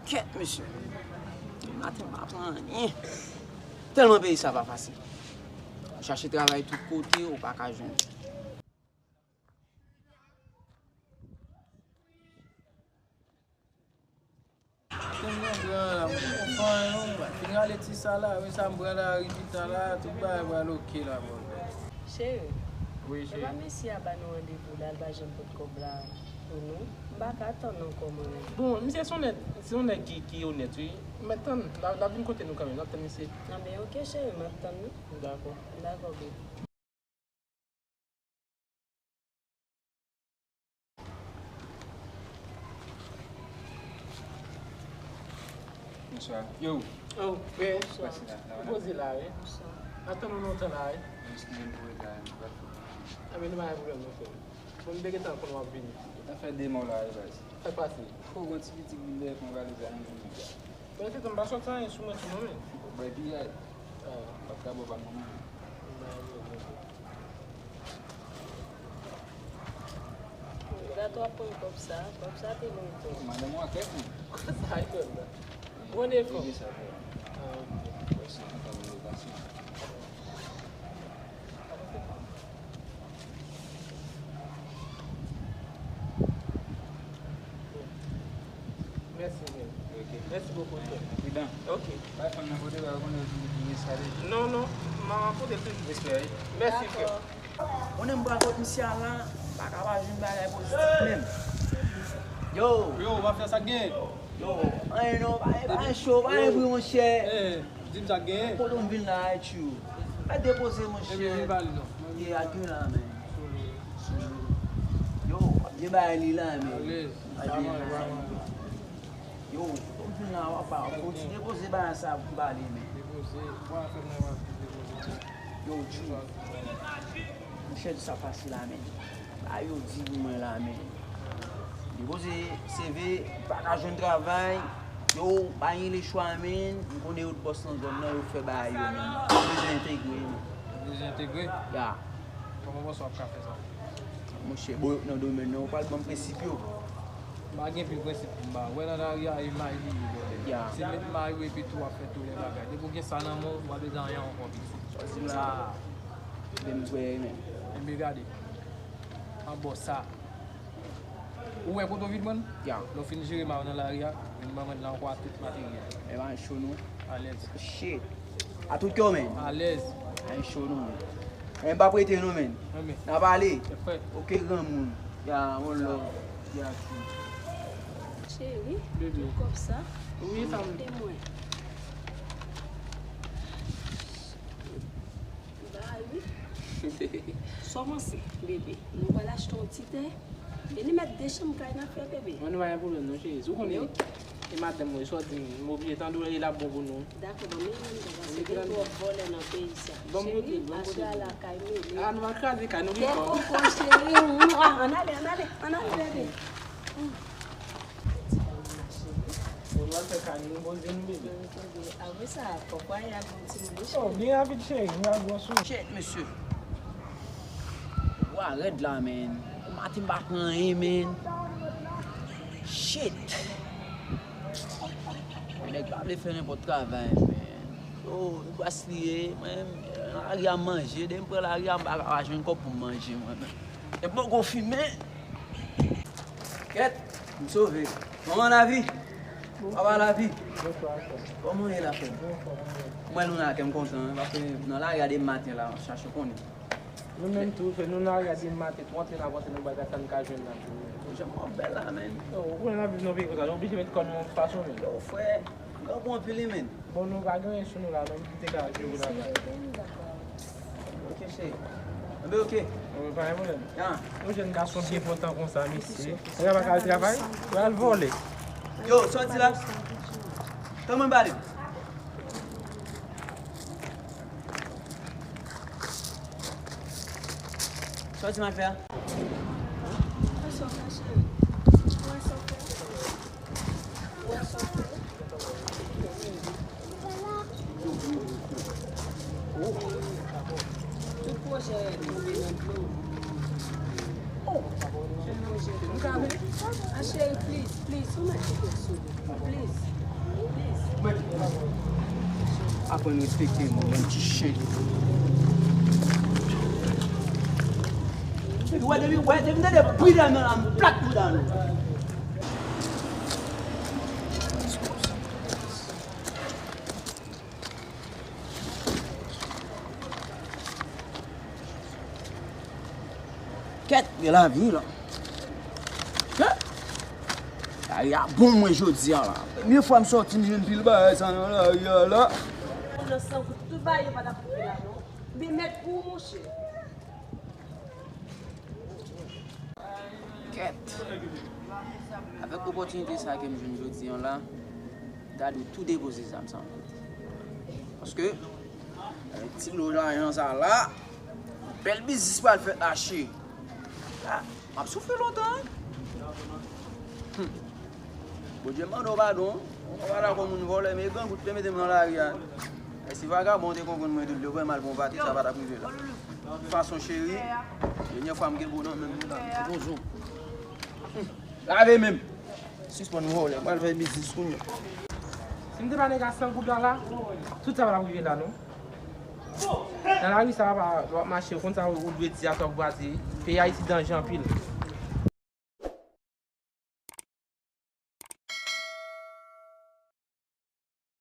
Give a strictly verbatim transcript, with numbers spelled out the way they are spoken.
Kèt, mesye. Maten m pa pran anyen. Tèlman peyi sa pa fasil. Chache travay tout kote, ou pa ka jwenn. Kèm nan gran la, m poko fè anyen non, m fin rale ti sa la, men sa m pran lari pita la, tout bagay pral oke la, bro. Cheri, wi, cheri. Epa mesye a ba nou randevou la, l pa janm pot kòb la pou nou. M pa ka tann ankò mwen menm. Bon, misye se yon nèg, se yon nèg ki, ki onèt, wi. M ap tann, l ap, l ap vin kote nou kanmenm, n ap tann misye. Anben, oke, cheri, m ap tann nou. Dakò. Dakò, baby. Bonswa. Yo. Oh, frè. Pase la, la, la. Poze la, wi. Bonswa. Atann nou lontan la, wi. Eskize m pou reta, nou pa fè. A, men nou pa gen pwoblèm, non, frè. Bon, m te gentan konn w ap vini. Sa fè de mwa w la, wi, baz. Sa k pase? Fò gon ti pitit vin dèyè kon valiz la, menm pou nou. Bon, se tann pa sòti anyen sou mwen tou non, men. Bay piyay. Ah. M ap ka ba w pa mwen menm. Gato ap pran kòb sa, kòb sa te bon tou. Madanm ou a kèk ou. Konsa yo la. Bon efò. Rete sa, frè. Ah, ok. Mèsi, kontan pou lokasyon. Mèsi, men. Ok. Mèsi bokou, frè. Pridan. Ok. Bay fanm nan kote, bay konnen ou toujou pi respè deja. Non, non. M a rankontre toujou. Respè, wi. Mèsi, frè. Dakò. Konnen m pral kot misye a la, m pa ka pa jwenn bagay pozitif menm. Yo. Yo, w ap fè sa k gen. Yo, anyen non, pa, pa gen cho, pa gen bri, monchè. Eh, di m sa k gen. Kote m vin la a, tchou. Mèt depoze, monchè. Epi vin pale non. Ye, ak yon la, men. Yo, w ap byen bay li la, men. Alèz. W ap byen bay li. Yo, kote m vin la, w ap ba, w ap kontinye poze bagay sa pou pale, men. Depoze, w ap fè nan w ap depoze. Yo, tchou. Monchè, di sa fasil la, men. Ba yo di pou mwen la, men. Depoze C V, pa ka jwenn travay. Yo, pa gen lechwa, men. M konnen yo t bòs nan zòn nan, yo fè bagay yo, men. Yo bezwen entegre, men. Bezwen entegre? Ya. Kòman w panse w ap ka fè sa? Monchè, bon, nan domèn nan, ou pral ban m prensip yo. M pa gen pil prensip pou m ba. Ou wè nan lari a, e may li ye, brother. Ya. Se met may ou epi tou w ap fè tou lè bagay. Depi w gen sa nan men w, ou pa bezwen anyen ankò, pitit. Sa w di m la, men m kwè, men. Enben gade. Anbò sa. Ou wè kote w vin pran? Ya. Lè w fin jere may ou nan lari a, vin ban mwen la ankò ak tout materyèl. Men pa cho non. Alèz. Shit. A tout kè w, men. Alèz. Ay cho non, men. Men m p ap rete non, men. Anben. N a pale. Oke, granmoun. Ya, one love. Ya, chou. Cheri, bebe. Tout kòb sa. Wi, sa m. Ede mwen. Ba wi. Sa w panse, bebe? Nou pral achte yon ti tè. E li mèt de chanm kay n ap fè, bebe. Mwen, nou pa gen pwoblèm non, cheri. Si w konnen, e madanm mwen, sa w di m, m oblije tande w, e l ap bon pou nou. Dakò, ban m yon minit, paske gen twòp vòlè nan peyi sa. Cheri, aswè a lakay mele. A, nou va kraze kay, nou gen kòb. Kòkò, cheri, ann ale, ann ale, ann ale, bebe. Bon, nou al fè kay nou, nou poze nou, bebe. Apre sa, kòkò a y ap bon ti moun. Oh, byen rapid, cheri, nou al bwè sou. Shit, mesye. Wa rèd la, men. Maten m pa pran anyen, men. Shit. Nèg pa vle fè nenpòt travay, men. Yo, nou gaspiye, mwen, nan lari a m manje, depi m pran lari a, m pa ka pa jwenn kòb pou m manje, mwen menm. E poko fimen. Kèt, m sove. Manman Lavi, papa Lavi. Bonswa, frè. Kòman w ye la, frè m? Mwen, nou nan kè m kontan, paske nan lari a depi maten la, chache w konnen. Nou menm tou, frè, nou nan lari a depi maten, tou antre n ap antre nan bagay sa n ka jwenn la tou. Jan w ap bèl la, men. Yo, ou konnen n ap viv nan peyi konsa, nou oblije met kò nou yon fason, men. Yo, frè, granmoun anpil, wi, men. Bon, nou pa gen anyen sou nou la, menm ki te ka jwe pou travay. Ok, cheri. Anben, ok. Bon, pa gen pwoblèm. Ya. Yon jèn gason byen pòtan konsa, mesye. Nèg la pa ka al travay, pou al vòlè. Yo, sòti la. Kòman pale? Sòti m al fè a. Tout pwojè tonbe nan dlo. Oh, cheri, m ka vini? Ah, cheri, please, please, ou mèt kite sou li. Please. Aprann respekte moun, bann ti chen. Epi wè, depi, wè, depi m tande bri dèyè m nan la, m plat bouda nou. Kèt, gen lavi la. Kèt. Lari a bon mwen jodi a la. Premye fwa m sòti, m jwenn pil bagay sa nan lari a la. Nan san goud, tout bagay yo pa t ap rive la non. Byen mèt pou ou, monchè. Kèt. Avèk opòtinite sa ke m jwenn jodi a la, m ta dwe tou depoze zam sa ankò. Paske, avèk ti lo lajan sa la, bèl biznis pral fèt la, cheri. Ah, m ap soufri lontan, wi. Hmm. Bondye mande w padon. Mwen pa dakò moun vòlè, men gran gout te mete m nan lari a. E si vagabon te konprann mwen tou, li te voye m al pran yon vate, sa pa t ap rive la. Fason cheri, dènyè fwa m gen bo nan men m, bonjou. Lave men m. Sispann vòlè, m pral fè biznis kounye a. Si m te pa nèg a san goud la la, tout sa pa t ap rive la non. Nan lari sa pa, w ap mache, ou konn sa ou dwe di a sa w vwaze. Peyi Ayiti danje anpil.